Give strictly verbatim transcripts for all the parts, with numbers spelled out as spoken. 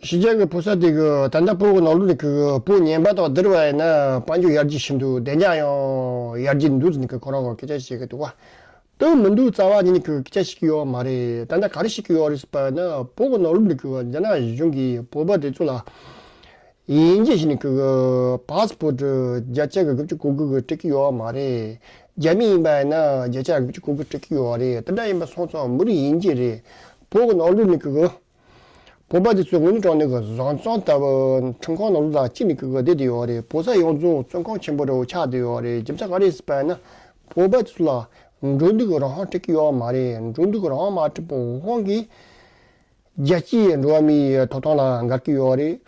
ཕྱི་རྒྱལ་གྱི་བོད་ས་དེ་གི་ད་ལྟ་བོད་ཀྱི་ནང་ལོགས་ནས་གི་བོད་ཉན་པ་དང་བསྡུར་བ་ཡིན་ན་དཔལ་འབྱོར་ཡར་རྒྱས་ཕྱིན་འདུག་བདེ་འཇགས་ཡང་ཡར་རྒྱས་འདུག་ཟེར་ནས་གི་ཁོ་རང་གི་སྐད་ཆ་བཤད་གི་འདུག་བ། དེ་མི་འདུག་རྩ་བ་ཉིད་ནས་གི་སྐད་ཆ་བཤད་གི་ཡོད་མ་རེད། ད་ལྟ་ག་རེ་བཤད་གི་ཡོད་རེད་ཟེར་བ་ཡིན་ན་བོད་ཀྱི་ནང་ལོགས་ནས་གི་རྒྱ་ནག་གཞུང་གིས་བོད་པ་དེ་ཚོ་ལ་དབྱིན་ཇི་ཞིག་ནས་གི་པཱ་སི་པོར་ཊི་བརྒྱ་ཆ་གི་དགུ་བཅུ་གོ་དགུ་གི་སྤྲད་གི་ཡོད་མ་རེད། རྒྱ་མི་ཡིན་པ་ཡིན་ན་བརྒྱ་ཆ་དགུ་བཅུ་གོ་དགུ་སྤྲད་གི་ཡོད་རེད། དེ་འདྲ་ཡིན་པ་སོང་ཙང་མི་རིགས་དབྱིན་ཇི་རེད། བོད་ཀྱི་ནང་ལོགས་ནས་གི་བོད་པ་དེ་ཚོའི་ངོས་ནས་དྲངས་ནས་གི་བཟའ་ཚང་ལྟ་བུ་ཁྲིམས་ཁང་ནང་ལོགས་ལ་བཅུག་ནས་གི་བསྡད་དེ་ཡོད་རེད། བོད་ས་ཡོངས་རྫོགས་བཙོན་ཁང་ཆེན་པོ་འདྲ་བོ་ཆགས་བསྡད་ཡོད་རེད། རྒྱུ་མཚན་ག་རེ་ཟེར་བ་ཡིན་ན་བོད་པ་དེ་ཚོ་ལ་འགྲོ་འདུག་གི་རང་དབང་སྤྲད་ཀྱི་ཡོད་མ་རེད། འགྲོ་འདུག་གི་རང་དབང་མ་སྤྲད་པའི་དབང་གིས་རྒྱལ་སྤྱིའི་འགྲོ་བ་མིའི་ཐོབ་ཐང་ལ་འགལ་གྱི་ཡོད་རེད།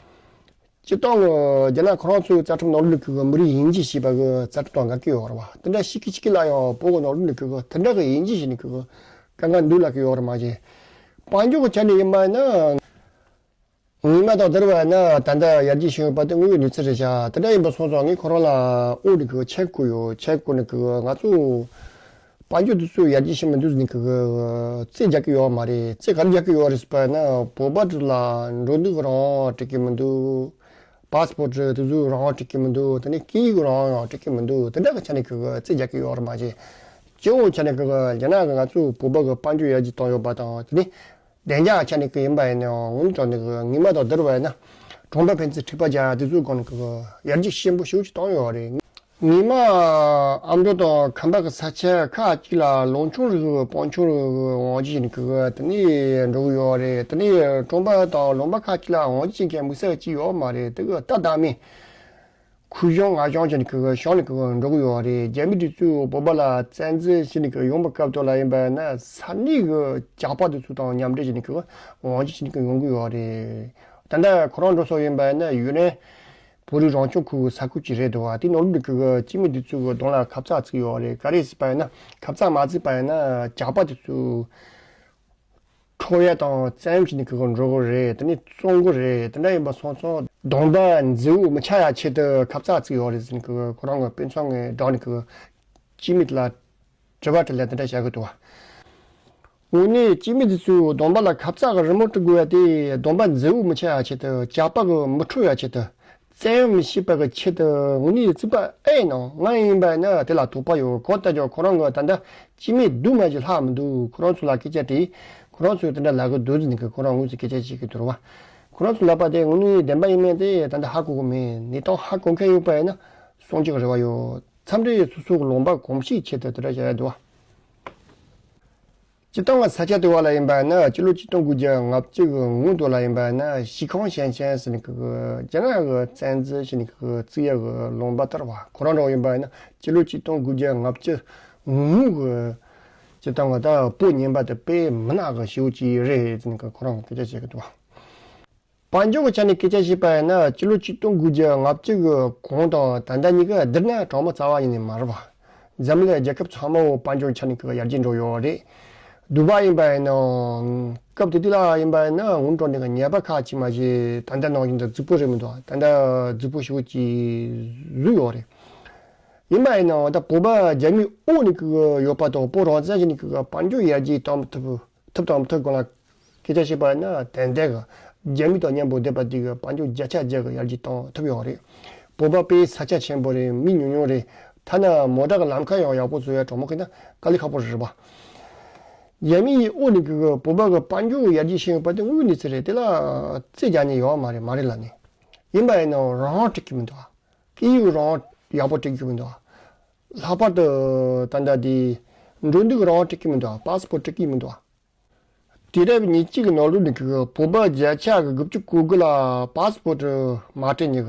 སྤྱིར་བཏང་གི་རྒྱ་ནག་ཁོ་རང་ཚོའི་རྩ་ཁྲིམས་ནང་ལོགས་ཀྱི་མི་རིགས་དབྱིན་ཇི་ཞེས་པ་གི་རྩ་ཁྲིམས་དང་འགལ་གྱི་ཡོད་རེད་བ། དེ་འདྲ་ཞིག་གི་ཅིག་གི་ལ་ཡང་བོད་ཀྱི་ནང་ལོགས་ནས་གི་དེ་འདྲ་གི་དབྱིན་ཇི་ཞིག་ནས་གི་དཀའ་ངལ་འདུག་ལབ་ཀྱི་ཡོད་རེད་མ་གཞི། དཔལ་འབྱོར་གྱི་ཆ་ནས་ཡིན་པ་ཡིན་ན། སྔོན་མ་དང་བསྡུར་བ་ཡིན་ན་ད་ལྟ་ཡར་རྒྱས་ཕྱིན་ཡོད་པ་དེ་དངོས་ཡོད་གནས་ཚུལ་རེད་ཤག་དེ་འདྲ་ཡིན་པ་སོང་ཙང་ངས་ཁོ་རང་ལ་ཨོ་ནས་གི་མཆན་བཀོད་ཡོད། མཆན་བཀོད་ནས་གི་ང་ཚོ། དཔལ་འབྱོར་དེ་ཚོ་ཡར་རྒྱས་ཕྱིན་མི་འདུག་ཟེར་ནས་གི་རྩིས་རྒྱག་གི་ཡོད་མ་རེད། རྩིས་ག་རེ་རྒྱག་གི་ཡོད་རེད་ཟེར་བ་ཡིན་ན་བོད་པ་དེ་ལ་འགྲོ་འདུག་རང་དབང་སྤྲད་ཀྱི་མི་འདུག་པཱ་སི་པོར་ཊི་དེ་ཚོ་རང་དབང་སྤྲད་ཀྱི་མི་འདུག་དེ་ནས་སྐད་ཡིག་རང་དབང་ཡང་སྤྲད་ཀྱི་མི་འདུག་དེ་འདྲ་གི་ཆ་ནས་གི་རྩིས་རྒྱག་གི་ཡོད་རེད་མ་གཞི། སྤྱི་ཡོངས་ཆ་ནས་གི་རྒྱ་ནག་གི་ང་ཚོ་བོད་པ་གི་དཔལ་འབྱོར་ཡར་རྒྱས་བཏང་ཡོད་པ་དང་དེ་ནས་བདེ་འཇགས་ཆ་ནས་གི་ཡིན་པ་ཡིན་ནའང་ངོ་མ་དང་ནི་གི་ངོ་མ་དང་བསྡུར་བ་ཡིན་ན་གྲོང་པ་ཕན་ཚུན་འཁྲིག་པ་རྒྱག་དེ་ཚོའི་སྒང་ནས་གི་ཡར་རྒྱས་ཆེན་པོ་ཞེ་པོ་ཅིག་བཏང་ཡོད་རེད། ངོ་མ་ཨ་མདོ་དང་ཁམས་པ་གི་ས་ཆ་ཁག་ཅིག་ལ་ལུང་ཆུང་རིགས་དབང་ཆུང་རིགས་དབང་ཆ་ཅན་གི་དེ་ནས་འགྲོ་གི་ཡོད་རེད། དེ་ནས་གྲོང་པ་དང་ལུང་པ་ཁག་ཅིག་ལ་དབང་ཆ་ཅན་གྱི་དམིགས་བསལ་ཅིག་ཡོད་མ་རེད། དེ་གི་ལྟ་བདག་མེད་ཁུ་གཞུང་ང་གཞུང་ཅན་གི་གཞུང་ནས་གི་འགྲོ་གི་ཡོད་རེད། རྒྱ་མི་དེ་ཚོས་བོད་པ་ལ་བཙན་འཛུལ་བྱས་ནས་གི་ཡོང་པའི་སྐབས་དེ་ལ་ཡིན་པ་ན་ས་གནས་གི་ཇག་པ་དེ་ཚོ་དང་མཉམ་འབྲེལ་བྱས་ནས་གི་དབང་ཆ་ཅན་གི་ཡོང་གི་ཡོད་རེད། ད་ལྟ་ཁོ་རང་འགྲོ་སོགས་ཡིན་པ་ན་ཡུན་ནན། བོད་རིགས་རང་སྐྱོང་ཁུལ་གྱི་ས་ཁུལ་ཅིག་རེད་འདུག་བ། དེ་ནང་ལོགས་ཀྱི་སྤྱི་མི་འདི་ཚོ་གི་གདོང་ལ་ཁབ་ཚག་བརྩིགས་ཡོད་རེད། ག་རེ་ཟེར་བ་ཡིན་ན་ཁབ་ཚག་མ་བརྩིགས་པ་ཡིན་ན་ཇག་པ་དེ་ཚོ་འཕྲོག་ཡ་དང་བཙན་གཡེམ་བྱས་ནས་གི་འགྲོ་གི་རེད། དེ་ནས་བཙོང་གི་རེད། དེ་འདྲ་ཡིན་པ་སོང་ཙང་སྡོམ་པ་མཛེས་པོ་མི་ཆགས་ཡ་ཆེད་དུ་ཁབ་ཚག་བརྩིགས་ཡོད་རེད་ཟེར་ནས་གི་ཁོ་རང་གི་དཔོན་ཚང་ངས་བསྒྲགས་ནས་གི་སྤྱི་མི་དེ་ལ་དྲི་བ་དྲིས་ལན་དེ་འདྲ་བྱ་གི་འདུག་བ། དངོས་གནས་སྐྱེས་མི་འདི་ཚོས་སྡོམ་པ་ལ་ཁབ་ཚག་གི་རི་མོ་བྲི་དགོས་ཡ་དེ་སྡོམ་པ་མཛེས་པོ་མི་ཆགས་ཡ་ཆེད་དུ། ཇག་པ་གི་མི་འཕྲོག་ཡ་ཆེད་དུ། བཙན་གཡེམ་མི་བྱེད་པ་གི་ཆེད་དུ་དངོས་གནས་རྩིས་པ་ཨེ་ཡིན་ནམ། ང་ཡིན་པ་ཡིན་ན་དེ་ལ་དོགས་པ་ཡོད། གང་ལྟར་ཀྱང་ཁོ་རང་གི་ད་ལྟ་སྐྱེས་མི་སྡུག་མ་ཞིག་ལྷག་མི་འདུག་ཁོ་རང་ཚོ་ལ་སྐད་ཆ་དྲིས། ཁོ་རང་ཚོས་དེ་འདྲ་ལབ་གི་འདུག་ཟེར་ནས་ཁོ་རང་དངོས་སུ་སྐད་ཆ་བཤད་ཀྱི་འདུག་བ། ཁོ་རང་ཚོ་ལབ་པ་དེ་དངོས་གནས་བདེན་པ་ཡིན་མིན་དེ་ད་ལྟ་ཧ་གོ་གི་མེད། གནས་སྟངས་ཧ་གོ་མཁན་ཡོད་པ་ཡིན་ན་གསུང་རྒྱུ་གི་རེ་བ་ཡོད། མཚམས་རེ་སོ་སོ་གི་ལུང་པ་གོམས་གཤིས་ཆེད་དུ་དེ་འདྲ་བྱ་ཡ་འདུག་བ། སྤྱིར་བཏང་ང་ས་ཆ་དེ་བ་ལ་ཡིན་པ་ན་སྤྱི་ལོ་ཆིག་སྟོང་དགུ་བརྒྱ་ལྔ་བཅུ་གི་སྔོན་དུ་ལ་ཡིན་པ་ན་གཞིས་ཁང་ཞན་ཆེན་ཟེར་ནས་གི་རྒྱ་ནག་གི་བཙན་འཛུལ་བྱས་ནས་གི་བརྩིགས་ཡ་གི་ལུང་པ་དེ་རེད་བ། ཁོ་རང་འདྲ་བོ་ཡིན་པ་ན་སྤྱི་ལོ་ཆིག་སྟོང་དགུ་བརྒྱ་ལྔ་བཅུ་ངོ་གི་སྤྱིར་བཏང་ང་ད་བོད་ཉན་པ་དེ་དཔེ་མི་ནག་གི་ཞེ་པོ་ཅིག་རེད་ཟེར་ནས་གི་ཁོ་རང་གི་སྐད་ཆ་བཤད་གི་འདུག་བ། དཔལ་འབྱོར་གྱི་ཆ་ནས་སྐད་ཆ་བཤད་པ་ཡིན་ན་སྤྱི་ལོ་ཆིག་སྟོང་དགུ་བརྒྱ་ལྔ་བཅུ་གི་གོང་དང་ད་ལྟ་གཉིས་ཀ་བསྡུར་ན་གྲངས་མི་རྩ་བ་ཡིན་ནི་མ་རེད་པ། འཛམ་གླིང་རྒྱལ་ཁབ་ཚང་མ་བོ་དཔལ་འབྱོར་ཆ་ནས་ཀྱི་ཡར་རྒྱས་འགྲོ་ཡོད་རེད། དུ་བ་ཡིན་པ་ཡིན་ནའང་སྐབས་དེ་དུས་ལ་ཡིན་པ་ཡིན་ན་སྔོན་འགྲོ་འདི་གི་ཉ་པ་ཁག་ཅིག་མ་གཞི་ད་ལྟ་ནང་བཞིན་དུ་རྫིག་པོ་རེད་མི་འདུག་ད་ལྟ་རྫིག་པོ་ཞེ་པོ་ཅིག་བཟོས་ཡོད་རེད། ཡིན་པ་ཡིན་ནའང་ད་བོད་པ་རྒྱ་མིའི་འོག་ནས་ཀྱི་ཡོད་པ་དང་བོད་རང་བཙན་ཞིག་ནས་ཀྱི་དཔལ་འབྱོར་ཡར་རྒྱས་གཏོང་ཐུབ་ཐུབ་དང་མི་ཐུབ་སྒང་ལ། སྐད་ཆ་བཤད་པ་ཡིན་ན་ཏན་ཏན་གི་རྒྱ་མི་དང་མཉམ་པོ་བསྡད་པ་དེ་གི་དཔལ་འབྱོར་བརྒྱ་ཆ་བརྒྱ་གི་ཡར་རྒྱས་གཏོང་ཐུབ་ཡོད་རེད། བོད་པ་དཔེ་ས་ཆ་ཆེན་པོ་རེད། མི་ཉུང་ཉུང་རེད། ཐ་ན་མོ་ཊ་གི་ལམ་ཁ་ཡང་ཡག་པོ་བཟོ་ཡ་གྲོགས་མོ་གི་ན་དཀའ་ལས་ཁག་པོ་རེད་པ། རྒྱ་མིའི་འོག་ནས་གི་བོད་པ་གི་དཔལ་འབྱོར་ཡར་རྒྱས་ཕྱིན་ཡོད་པ་དེ་དངོས་གནས་ཚེ་རེད། དེ་ལ་རྩིས་རྒྱག་ནི་ཡོད་མ་རེད། མ་རེད་ལ་ནི། ཡིན་པ་ཡིན་ནའང་རང་དབང་སྤྲད་ཀྱི་མི་འདུག་སྐད་ཡིག་རང་དབང་ཡག་པོ་སྤྲད་ཀྱི་མི་འདུག་ལྷག་པར་དུ་ད་ལྟ་དེ་འགྲོ་འདུག་རང་དབང་སྤྲད་ཀྱི་མི་འདུག་པཱ་སི་པོར་སྤྲད་ཀྱི་མི་འདུག་དུས་རབས་ཉེར་གཅིག་གི་ནང་ལོགས་ནས་གི་བོད་པ་བརྒྱ་ཆ་གི་དགུ་བཅུ་གོ་དགུ་ལ་པཱ་སི་པོར་ཊི་མ་སྤྲད་མཁན་གི།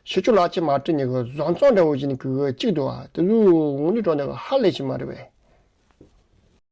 ཕྱི་སྐྱོད་ལག་ཁྱེར་མ་སྤྲད་མཁན་གི་བཟོ་ཚོང་འདྲ་བོ་ཞིག་ནས་གི་གཅིག་འདུག་བ། དེ་ཚོ་དངོས་གནས་དྲང་གནས་གི་ཧ་ལས་ཤིག་མ་རེད་པས།